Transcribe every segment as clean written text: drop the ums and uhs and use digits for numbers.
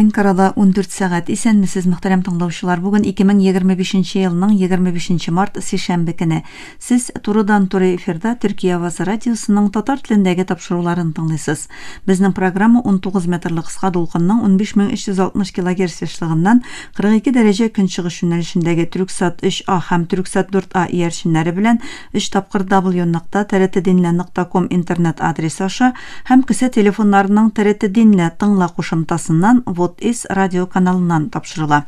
Әнкарада 14 сәгать. Исәнмесез, мөхтәрәм тыңлаучылар. Бүген 2025 елның 25 март сишәмбе көне. Сез турыдан-туры эфирда Төркия авазы радиосының татар телендәге тапшыруларын тыңлыйсыз. Безнең программа 19 метрлы кыска дулкынның 15360 килогерц ешлыгыннан 42 дәрәҗә көнчыгыш юнәлешендәге Түрксат 3А һәм Түрксат 4А иярченнәре белән 3 тапкыр w нокта trt-dinle нокта ком интернет адресы аша Һәм кесә телефоннарының TRT Динлә, тыңла кушымтасыннан Вот Is радио каналыннан тапшырыла.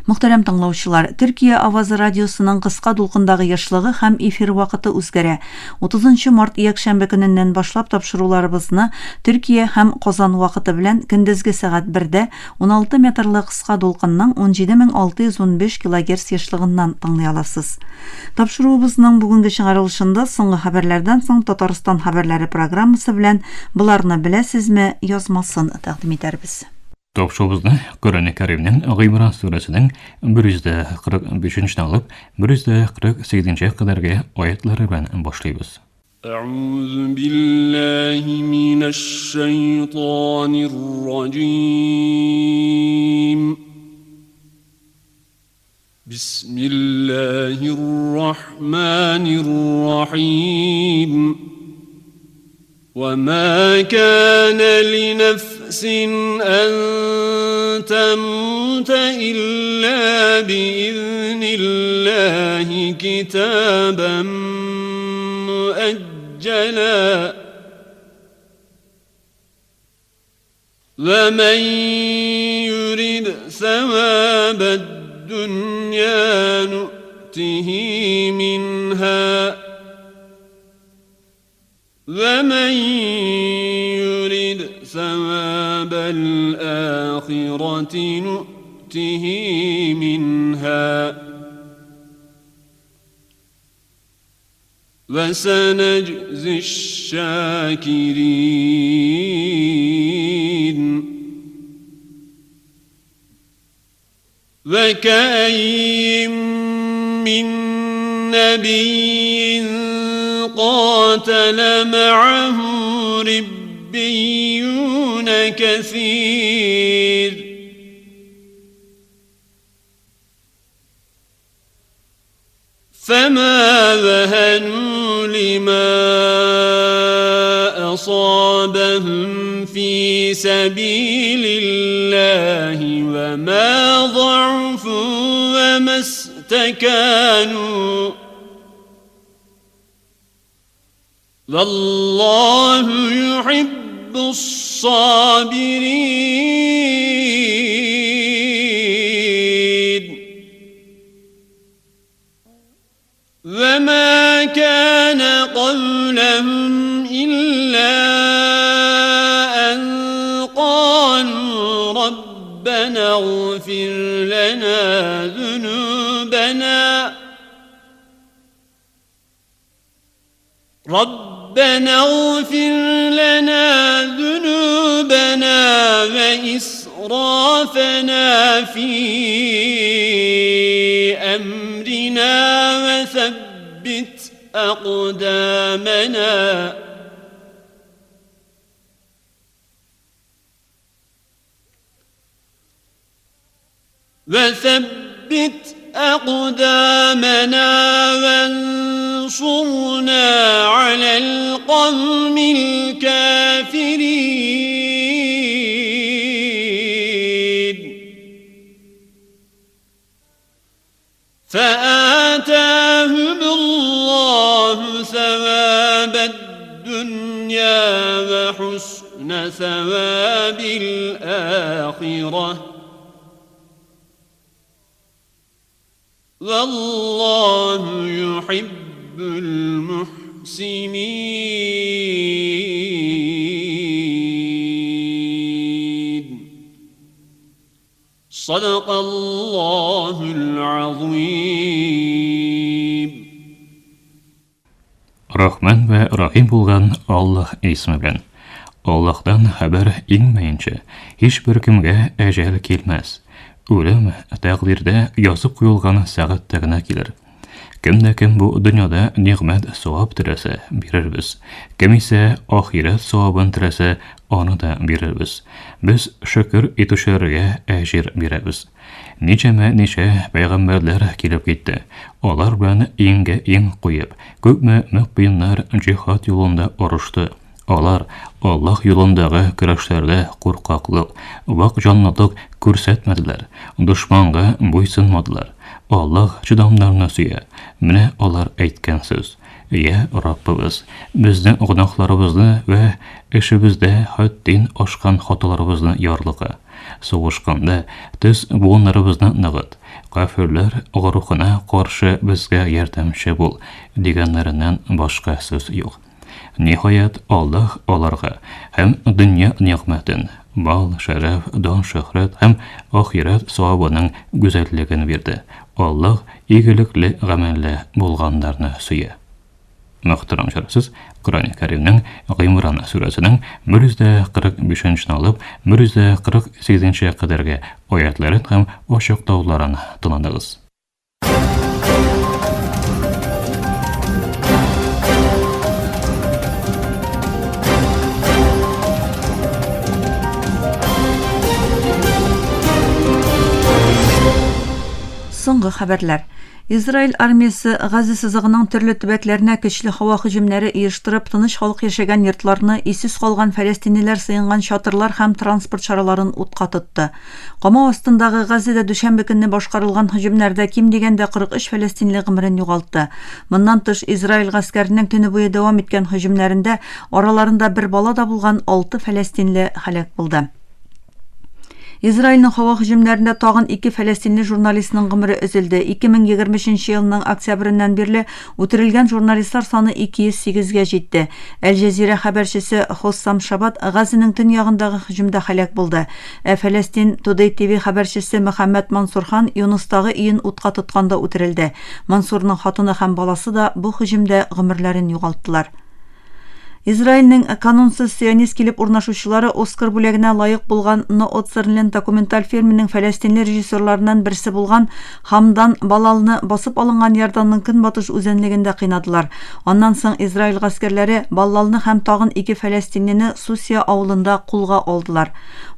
Мөхтәрәм тыңлаучылар, Төркия авазы радиосының кыска дулкындагы ешлыгы һәм эфир вакыты үзгәрә. 30 нчы март якшәмбе көненнән башлап тапшыруларыбызны Төркия һәм Казан вакыты белән көндезге сәгать бердә 16 метрлы кыска дулкынның 17615 килогерц ешлыгыннан тыңлый аласыз. Тапшыруыбызның бүгенге чыгарылышында соңгы хәбәрләрдән соң Татарстан хәбәрләре программасы белән Боларны беләсезме язмасын тәкъдим итәрбез. Тапшыруыбызны Коръән Кәримнең Гыймран сүрәсенең 145 нче алып 148 нче кадәрге аятлары белән башлыйбыз. أعوذ بالله من الشيطان الرجيم بسم الله الرحمن الرحيم وما كان لنفس أن تموت إلا بإذن الله كتابا مؤجلا ومن يرد ثواب الدنيا نؤته منها ومن يرد ثواب الآخرة نؤته منها وسنجزي الشاكرين وكأي من نبي قاتل معه ربيون كثير فما وهنوا لما أصابهم في سبيل الله وما ضعفوا وما استكانوا والله يحب الصابرين وما كان قولهم إلا أن قالوا ربنا اغفر لنا ذنوبنا ربنا اغفر لنا ذنوبنا وإسرافنا في أمرنا وثبت أقدامنا وثبت أقدامنا وانصرنا على القوم الكافرين فآتاهم الله ثواب الدنيا وحسن ثواب الآخرة والله يحب المحسنين صدق الله العظيم Рахман вә Рахим булган Аллаһ исеме белән. Аллаһтан хәбәр иңмәенчә, һичбер кемгә әҗәл килмәс. Үлем тәкъдирдә язып куелган сәгатьтә генә килер. Кем дә кем бу дөньяда нигъмәт савап теләсә, бирербез. Кем исә ахирәт савабын теләсә, аны да бирербез. Без шөкер итүчеләргә әҗер бирәбез. Ничәмә-ничә пәйгамбәрләр килеп китте. Алар белән иңгә-иң куеп, күпме мөкъминнәр җиһад юлында орышты. Алар Аллаһ юлындагы көрәшләрдә куркаклык, вак җанлылык күрсәтмәделәр, дошманга буйсынмадылар. Аллаһ чыдамнарны сөя. Менә алар әйткән сүз, Йә Раббыбыз, безнең гөнаһларыбызны вә эшебездә хәттин ашкан хаталарыбызны ярлыка. Сугышканда төз буыннарыбызны ныгыт, кафирләр горуһына каршы безгә ярдәмче бул, дигәннәреннән башка сүз юк. Ниһаять, Аллаһ аларга һәм дөнья нигъмәтен, мал, шәрәф, дан-шөһрәт һәм ахирәт савабының гүзәллеген бирде. Аллаһ игелекле гамәлле булганнарны сөя. Мөхтәрәм сез Коръән Кәримнең Гыймран сүрәсенең 145 нче алып 148 нче кадәрге аятларын һәм ачыклауларын тыңладыгыз. Соңгы хәбәрләр. Израиль армиясе Газа сызыгының төрле төбәкләренә көчле һава һөҗүмнәре оештырып, тыныч халык яшәгән йортларны, өйсез калган фәләстинлеләр сыенган чатырлар һәм транспорт чараларын утка тотты. Камау астындагы Газзәдә дүшәмбе көнне башкарылган һөҗүмнәрдә ким дигәндә 43 фәләстинле гомерен югалтты. Моннан тыш, Израиль гаскәренең төне буе дәвам иткән һөҗүмнәрендә араларында бер бала да булган алты фәләстинле һәлак булды. Израильнең һава һөҗүмнәрендә тагын ике фәләстинле журналистның гомере өзелде. 2023 елның октябреннән бирле үтерелгән журналистлар саны 208 гә җитте. Әл-Җәзирә хәбәрчесе Хоссам Шабат Газзәнең төньягындагы һөҗүмдә һәлак булды. Ә Фәләстин Today TV хәбәрчесе Мөхәммәд Мансурхан Юныстагы өен утка тотканда үтерелде. Мансурның хатыны һәм баласы да бу һөҗүмдә гомерләрен югалттылар. Израильнең канунсыз сионист килеп урнашучылары Оскар бүләгенә лаек булган Ноотсерленд документаль фильменең фәләстинле режиссерларыннан берсе булган Хамдан Балалны басып алынган Иорданның көнбатыш үзәнлегендә кыйнадылар. Аннан соң Израиль гаскәрләре Баллалны һәм тагын ике фәләстинлене Сусия авылында кулга алдылар.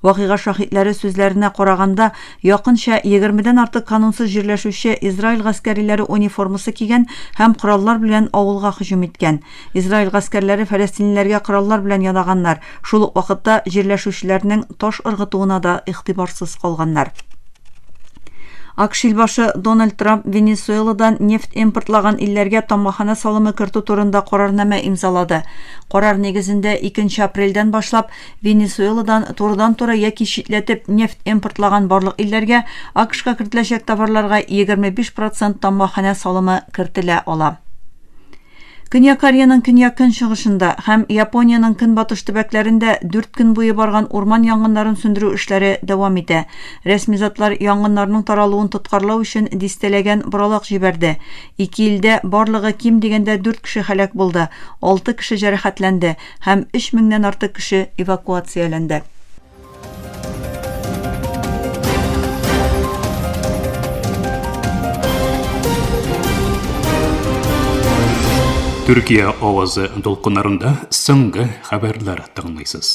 Вакыйга шаһитләре сүзләренә караганда, якынча егермедән артык канунсыз җирләшүче Израиль гаскәриләре униформасы кигән һәм кораллар белән авылга һөҗүм иткән. Израиль гаскәрләре фәләстинлеләргә кораллар белән янаганнар, шул ук вакытта җирләшүчеләрнең таш ыргытуына да игътибарсыз калганнар. АКШ илбашы Дональд Трамп Венесуэладан нефть импортлаган илләргә тамгаханә салымы кертү турында карарнамә имзалады. Карар нигезендә 2 апрельдән башлап Венесуэладан турыдан-туры яки читләтеп нефть импортлаган барлык илләргә АКШка кертеләчәк товарларга 25 процент тамгаханә салымы кертелә ала. Көньяк Кореяның көньяк-көнчыгышында һәм Япониянең көнбатыш төбәкләрендә дүрт көн буе барган урман янгыннарын сүндерү эшләре дәвам итә. Рәсми затлар янгыннарның таралуын тоткарлау өчен дистәләгән боралак җибәрде. Ике илдә барлыгы ким дигәндә дүрт кеше һәлак булды, алты кеше җәрәхәтләнде һәм өч меңнән артык кеше эвакуацияләнде. Төркия авазы дулкыннарында соңгы хәбәрләр тыңлыйсыз.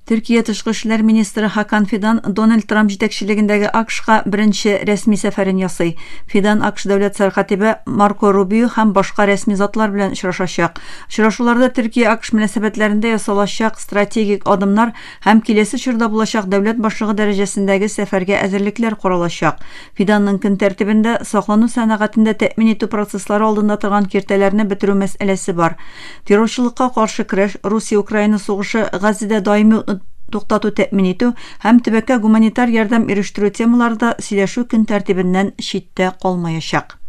Төркия тышкы эшләр министры Хакан Фидан Дональд Трамп җитәкчелегендәге АКШка беренче рәсми сәфәрен ясый. Фидан АКШ дәүләт сәркатибе Марко Рубио һәм башка рәсми затлар белән очрашачак. Очрашуларда Төркия-АКШ мөнәсәбәтләрендә ясалачак стратегик адымнар һәм киләсе чорда булачак дәүләт башлыгы дәрәҗәсендәге сәфәргә әзерлекләр каралачак. Фиданның көн тәртибендә саклану сәнәгатендә тәэмин итү процесслары алдында торган киртәләрне бетерү мәсьәләсе бар. Террорчылыкка каршы көрәш, Русия-Украина сугышы, Газзәдә даими утны туктату тәэмин итү һәм төбәккә гуманитар ярдәм ирештерү темалары да сөйләшү көн тәртибеннән читтә калмаячак.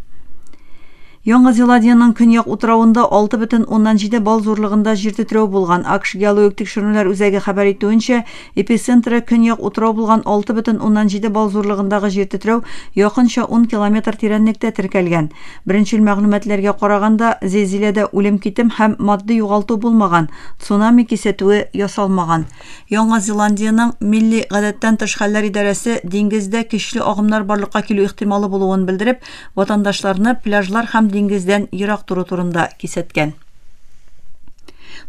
Яңа Зеландиянең көньяк утравында 6,7 балл зурлыгында җир тетрәү булган. АКШ геологик тикшеренүләр үзәге хәбәр итүенчә, эпицентры көньяк утрау булган 6,7 балл зурлыгындагы җир тетрәү якынча 10 километр тирәнлектә теркәлгән. Беренчел мәгълүматларга караганда, зилзиләдә үлем-китем һәм матди югалту булмаган, цунами кисәтүе ясалмаган. Яңа Зеландиянең Милли гадәттән тыш хәлләр идарәсе диңгездә көчле агымнар барлыкка килү ихтималы булуын белдереп, Ватандашларны пляжлар һәм диңгез диңгездән ерак тору турында кисәткән.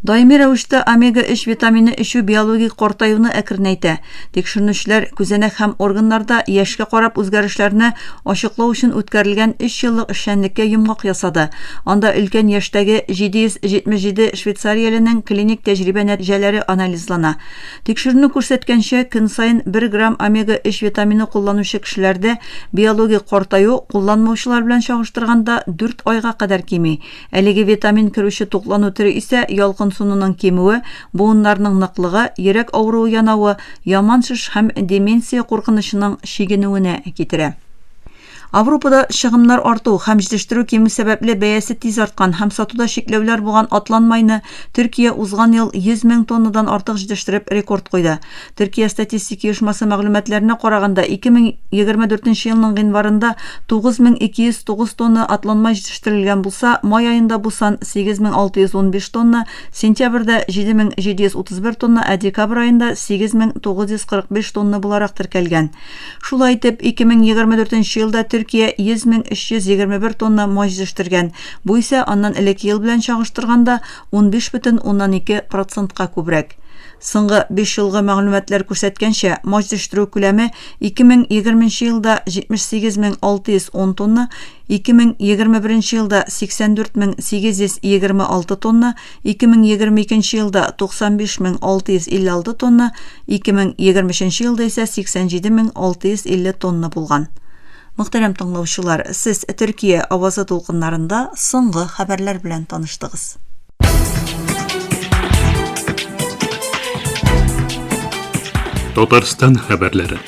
Даими рәвештә омега-3 витамины эчү биологик картаюны әкренәйтә. Тикшеренүчеләр күзәнәк һәм органнарда яшькә карап үзгәрешләрне ачыклау өчен үткәрелгән өч еллык эшчәнлеккә йомгак ясады. Анда өлкән яшьтәге 777 швейцарияле-нең клиник тәҗрибә нәтиҗәләре анализлана. Тикшеренү күрсәткәнчә, көн саен бер грамм омега-3 витамины кулланучы кешеләрдә биологик картаю, кулланмаучылар белән чагыштырганда, дүрт айга кадәр кими. Әлеге витамин керүче туклану төре исә ялкынсынуның кимүе, буыннарның ныклыгы, йөрәк авыруы янавы, яман шеш һәм деменция куркынычының чигенүенә китерә. Авропада чыгымнар арту һәм җитештерү кимү сәбәпле бәясе тиз арткан һәм сатуда чикләүләр булган атланмайны Төркия узган ел 100 мең тоннадан артык җитештереп рекорд куйды. Төркия статистика оешмасы мәгълүматларына караганда, 2024 елның гыйнварында 9209 тонна атланмай җитештерелгән булса, май аенда бу сан 8615 тонна, сентябрьдә 7731 тонна, ә декабрь аенда 8945 тонна буларак теркәлгән. Шулай итеп, 2024 елда Төркия 100 321 тонна май җитештергән, бу исә аннан элекке ел белән чагыштырганда 15,2 процентка күбрәк. Соңгы биш елгы мәгълүматлар күрсәткәнчә, май җитештерү күләме 2020 елда 78 610 тонна, 2021 елда 84 826 тонна, 2022 елда 95 656 тонна, 2023 елда исә 87 650 тонна булган. Мөхтәрәм тыңлаучылар, сез Төркия авазы дулкыннарында соңгы хәбәрләр белән таныштыгыз. Татарстан хәбәрләре.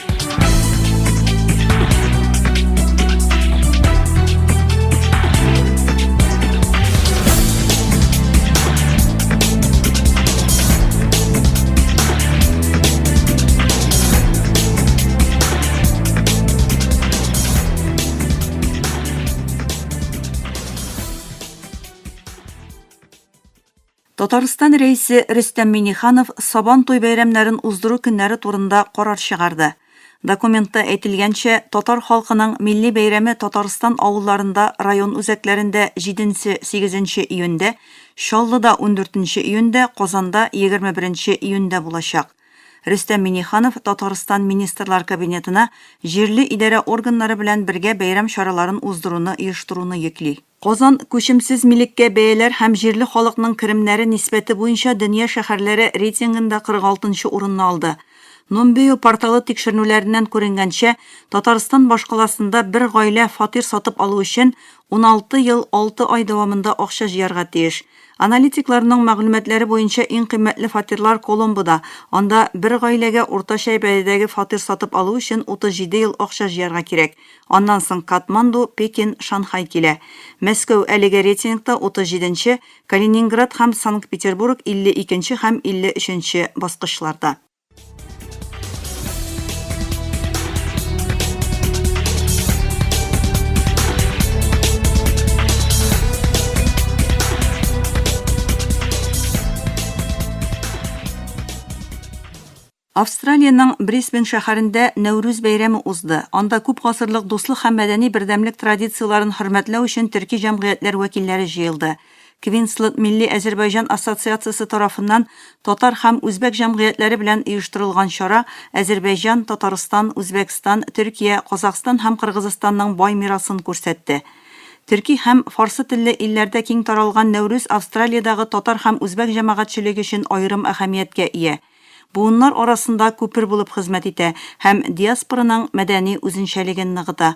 Татарстан Рәисе Рөстәм Миңнеханов Сабан туй бәйрәмнәрен уздыру көннәре турында карар чыгарды. Документта әйтелгәнчә, татар халкының милли бәйрәме Татарстан авылларында район үзәкләрендә җиденче-сигезенче июньдә, Чаллыда ундүртенче июньдә, Казанда егерме беренче июньдә булачак. Рөстәм Миңнеханов Татарстан Министрлар Кабинетына җирле идарә органнары белән бергә бәйрәм чараларын уздыруны оештыруны йөкли. Казан күчемсез милеккә бәяләр һәм җирле халыкның керемнәре нисбәте буенча дөнья шәһәрләре рейтингында 46 нчы урынны алды. Numbeo порталы тикшеренүләреннән күренгәнчә, Татарстан башкаласында бер гаилә фатир сатып алу өчен 16 ел 6 ай дәвамында акча җыярга тиеш. Аналитикларның мәгълүматлары буенча иң кыйммәтле фатирлар Коломбода, анда бер гаиләгә уртача бәядәге фатир сатып алу өчен 37 ел акча җыярга кирәк. Аннан соң Катманду, Пекин, Шанхай килә. Мәскәү әлеге рейтингта 37 нче, Калининград һәм Санкт-Петербург 52 нче һәм 53 нче баскычларда. Австралиянең Брисбен шәһәрендә Нәүрүз бәйрәме узды, анда күп гасырлык дуслык һәм мәдәни бердәмлек традицияләрен хөрмәтләү өчен төрки җәмгыятьләр вәкилләре җыелды. Квинсленд милли әзербайҗан ассоциациясе тарафыннан татар һәм үзбәк җәмгыятьләре белән оештырылган чара Әзербайҗан, Татарстан, Үзбәкстан, Төркия, Казахстан һәм Кыргызстанның бай мирасын күрсәтте. Төрки һәм фарсы телле илләрдә киң таралган Нәүрүз Австралиядагы татар һәм үзбәк җәмәгатьчелеге өчен аерым әһәмияткә ия. Буыннар арасында күпер булып хезмәт итә һәм диаспораның мәдәни үзенчәлеген ныгыта.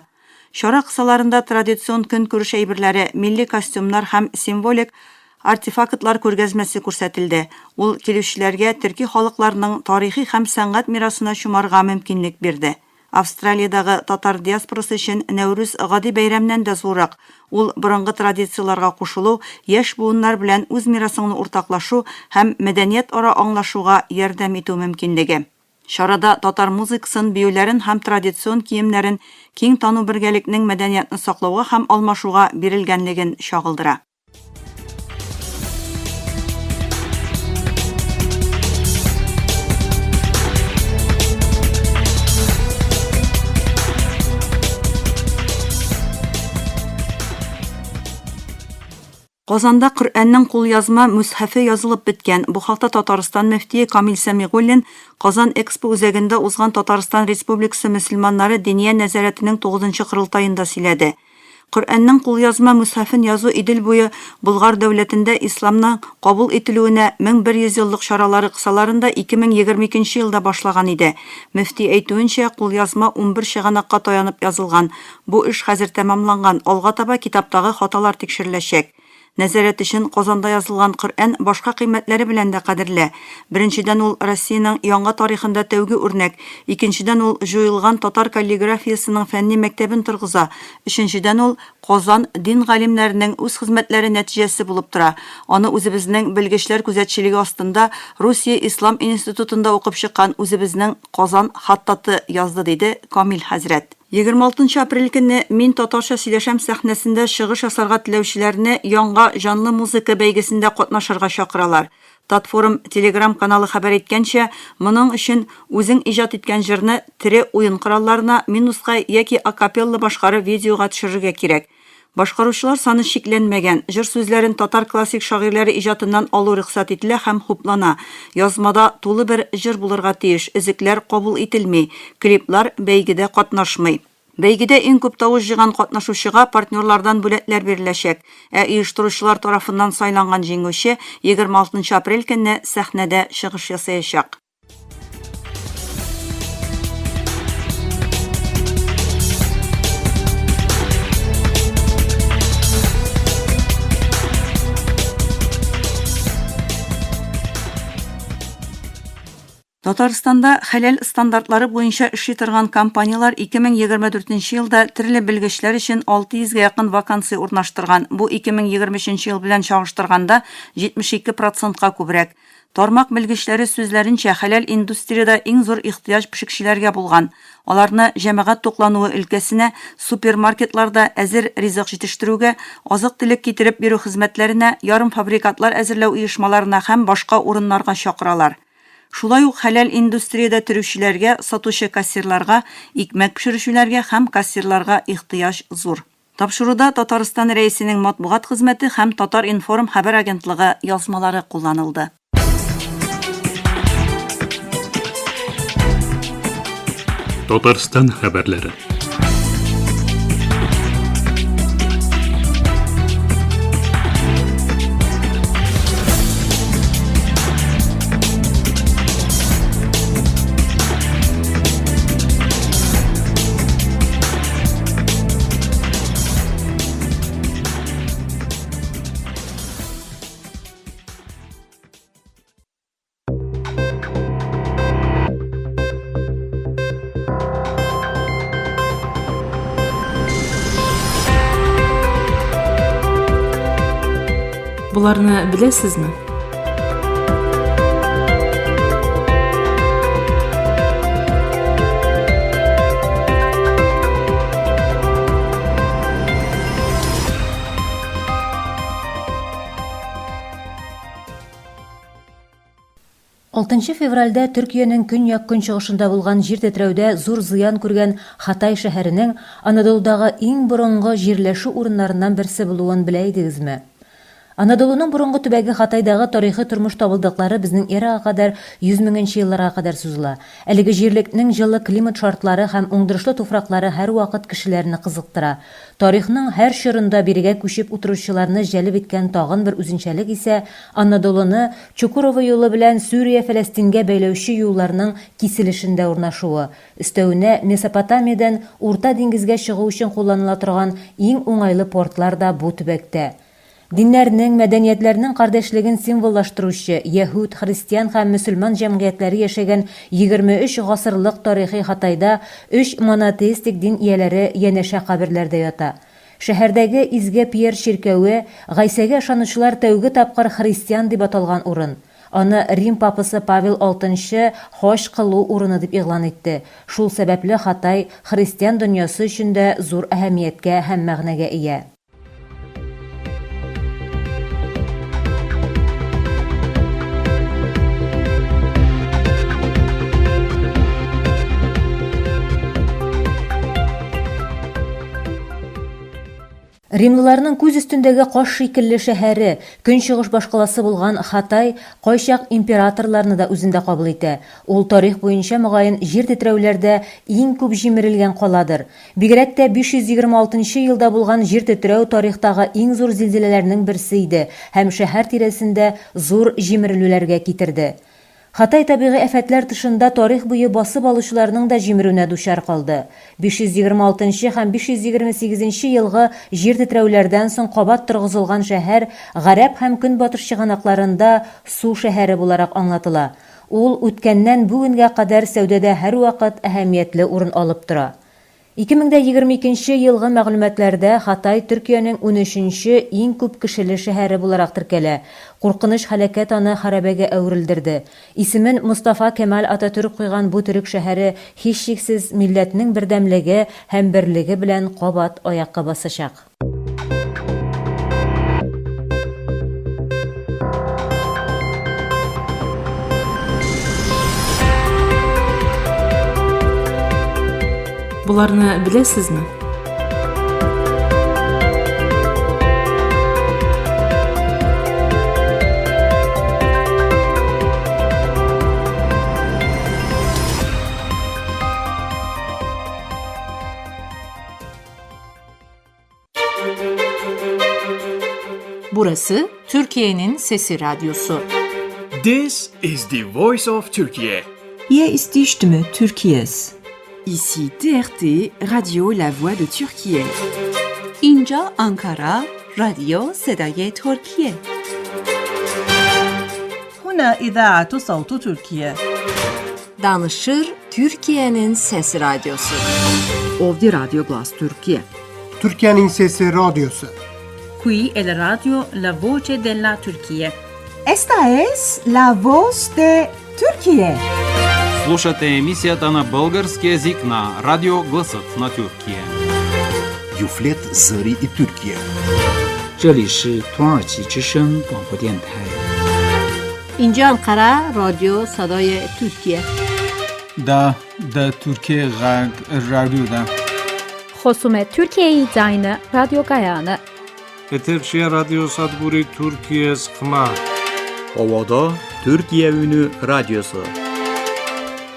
Чара кысаларында традицион көнкүреш әйберләре, милли костюмнар һәм символик артефактлар күргәзмәсе күрсәтелде, ул килүчеләргә төрки халыкларның тарихи һәм сәнгать мирасына чумарга мөмкинлек бирде. Австралиядагы татар диаспорасы өчен Нәүрүз гади бәйрәмнән дә зуррак, ул борынгы традицияләргә кушылу, яшь буыннар белән үз мирасыңны уртаклашу һәм мәдәниятара аңлашуга ярдәм итү мөмкинлеге. Чарада татар музыкасын, биюләрен һәм традицион киемнәрен киң тану бергәлекнең мәдәниятны саклауга һәм алмашуга бирелгәнлеген чагылдыра. Казанда Коръәннең кулъязма мүсхәфе язылып беткән. Бу хакта Татарстан мөфтие Камил Сәмигуллин Казан Экспо үзәгендә узган Татарстан Республикасы мөселманнары Диния нәзарәтенең тугызынчы корылтаенда сөйләде. Коръәннең кулъязма мүсхәфен язу Идел буе Болгар дәүләтендә исламның кабул ителүенә 1100 еллык чаралары кысаларында 2022 нче елда башлаган иде. Мөфти әйтүенчә, кулъязма 11 чыганакка таянып язылган. Бу эш хәзер тәмамланган, алга таба китаптагы хаталар тикшереләчәк. Нәзарәт өчен Казанда язылган Коръән башка кыйммәтләре белән дә кадерле. Беренчедән, ул Россиянең яңа тарихында тәүге үрнәк, икенчедән, ул җуелган татар каллиграфиясенең фәнни мәктәбен торгыза, өченчедән, ул Казан дин галимнәренең үз хезмәтләре нәтиҗәсе булып тора. Аны үзебезнең белгечләр күзәтчелеге астында Русия ислам институтында укып чыккан үзебезнең Казан хаттаты язды, диде Камил хәзрәт. 26 нчы апрель көнне Мин татарча сөйләшәм сәхнәсендә чыгыш ясарга теләүчеләрне Яңа җанлы музыка бәйгесендә катнашырга чакыралар. Татфорум телеграм-каналы хәбәр иткәнчә, моның өчен үзең иҗат иткән җырны тере уен коралларына, минуска яки акапелла башкарып видеога төшерергә кирәк. Башкаручылар саны чикләнмәгән, җыр сүзләрен татар классик шагыйрьләре иҗатыннан алу рөхсәт ителә һәм хуплана. Язмада тулы бер җыр булырга тиеш, өзекләр кабул ителми, клиплар бәйгедә катнашмый. Бәйгедә иң күп тавыш җыйган катнашучыга партнерлардан бүләкләр биреләчәк, ә оештыручылар тарафыннан сайланган җиңүче 26 нчы апрель көнне сәхнәдә чыгыш ясаячак. Татарстанда хәләл стандартлары буенча эшли торган компанияләр 2024 елда төрле белгечләр өчен 600 гә якын вакансия урнаштырган, бу 2023 ел белән чагыштырганда 72 процентка күбрәк. Тармак белгечләре сүзләренчә, хәләл индустриядә иң зур ихтыяҗ пешекчеләргә булган. Аларны җәмәгать туклануы өлкәсенә, супермаркетларда әзер ризык җитештерүгә, азык-төлек китереп бирү хезмәтләренә, ярымфабрикатлар әзерләү оешмаларына һәм башка урыннарга чакыралар. Шулай ук хәләл индустриядә төрүчеләргә, сатучы-кассирларга, икмәк пешерүчеләргә һәм кассирларга ихтыяҗ зур. Тапшыруда Татарстан Рәисенең матбугат хезмәте һәм Татар-информ хәбәр агентлыгы язмалары кулланылды. Татарстан хәбәрләре. Боларны беләсезме? Алтынчы февральдә Төркиянең көньяк-көнчыгышында булган җир тетрәүдә зур зыян күргән Хатай шәһәренең Анадолудагы иң борынгы җирләшү урыннарыннан берсе булуын белә идегезме? Анадолуның борынгы төбәге Хатайдагы тарихи тормыш табылдыклары безнең эрага кадәр 100 меңенче елларга кадәр сузыла. Әлеге җирлекнең җылы климат шартлары һәм уңдырышлы туфраклары һәрвакыт кешеләрне кызыктыра. Тарихның һәр чорында бирегә күчеп утыручыларны җәлеп иткән тагын бер үзенчәлек исә Анадолуны Чукурова юлы белән Сүрия-Фәләстингә бәйләүче юлларның киселешендә урнашуы. Өстәвенә, Месопотамиядән Урта диңгезгә чыгу өчен кулланыла торган иң уңайлы портлар да бу төбәктә. Диннәрнең, мәдәниятләрнең кардәшлеген символлаштыручы, яһүд, христиан һәм мөселман җәмгыятьләре яшәгән 23 гасырлык тарихи Хатайда өч монотеистик дин ияләре янәшә каберләрдә ята. Шәһәрдәге Изге Пьер чиркәве, Гайсәгә ышанучылар тәүге тапкыр христиан дип аталган урын. Аны Рим папасы Павел Алтынчы хаҗ кылу урыны дип игълан итте. Шул сәбәпле Хатай христиан дөньясы өчен дә зур әһәмияткә һәм мәгънәгә ия. Римлыларның күз өстендәге каш шикелле шәһәре, көнчыгыш башкаласы булган Хатай кайчак императорларны да үзендә кабул итә. Ул тарих буенча, мөгаен, җир тетрәүләрдә иң күп җимерелгән каладыр. Бигрәк тә 526 нчы елда булган җир тетрәү тарихтагы иң зур зилзиләләрнең берсе иде һәм шәһәр тирәсендә зур җимерелүләргә китерде. Хатай табигый афәтләр тышында тарих буе басып алучыларның да җимерүенә дучар калды. 526 нчы һәм 528 нче елгы җир тетрәүләрдән соң кабат торгызылган шәһәр гарәп һәм көнбатыш чыганакларында су шәһәре буларак аңлатыла. Ул үткәннән бүгенгә кадәр сәүдәдә һәрвакыт әһәмиятле урын алып тора. 2022 нче елгы мәгълүматларда Хатай Төркиянең унөченче иң күп кешеле шәһәре буларак теркәлә. Куркыныч һәлакәт аны хәрабәгә әверелдерде. Исемен Мостафа Кемаль Ататүрк куйган бу төрек шәһәре һичшиксез милләтнең бердәмлеге һәм берлеге белән кабат аякка басачак. Боларны беләсезме? Burası Türkiye'nin Sesi Radyosu. This is the voice of Turkey. Hier ist die Stimme Türkiye's. Ici TRT, Radio La Voix de Türkiye. اینجا آنکارا رادیو صدای ترکیه. هنا إذاعة صوت تركيا. Danışır Türkiye'nin Sesi Radyosu. Ovdi Radyo Glas Türkiye. Türkiye'nin Sesi Radyosu. Qui è la radio La Voce della Turchia. Esta es la voz de Türkiye. Слушате емисията на български език на Радио Гласът на Тюркия. Юфлет Зъри и Türkiye. 这里是土耳其之声广播电台。 اینجا انقره رادیو صدای ترکیه. دا د ترکیې غږ راډیو ده. Խոսում է Թուրքիայի ձայնը ռադիոկայանը։ Եթերշիա ռադիոսადგուրի Թուրքիես խմա։ Ovada Türkiye Ünü Radyosu.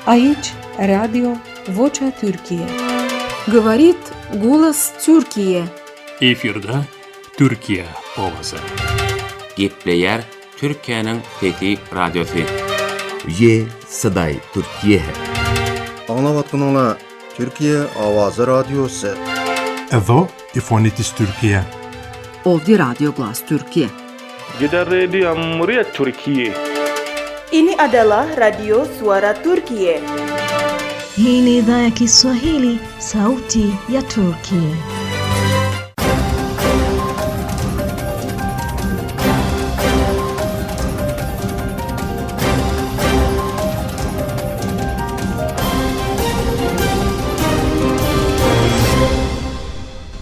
Aici Radio Vocea Türkiye. Говорит голос Türkiye. Efirde Türkiye Owazy. Gepleýär Türkiýäniň Sesi Radiosy. Ye Sıday Türkiye. Аңлаватқаныңла Türkiye Avazı Radyosu. Εδώ η φωνή της Τουρκία. Ovdi Radyo Glas Türkiye. Gidan rediyon muryar Turkiye. Ini adalah Radio Suara Turkiye. Hii ni idhaa ya Kiswahili, sauti ya Turki.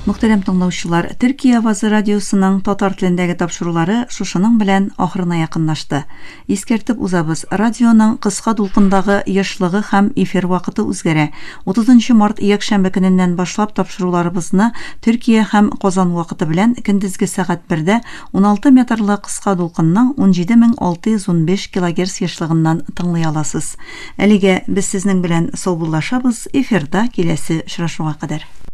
Мөхтәрәм тыңлаучылар, Төркия авазы радиосының татар телендәге тапшырулары шушының белән ахырына якынлашты. Искәртеп узабыз, радионың кыска дулкындагы ешлыгы һәм эфир вакыты үзгәрә. 30 март якшәмбе көненнән башлап тапшыруларыбызны Төркия һәм Казан вакыты белән көндезге сәгать 1-дә 16 метрлы кыска дулкынның 17615 килогерц ешлыгыннан тыңлый аласыз. Әлегә без сезнең белән саубуллашабыз, эфирда киләсе очрашуга кадәр.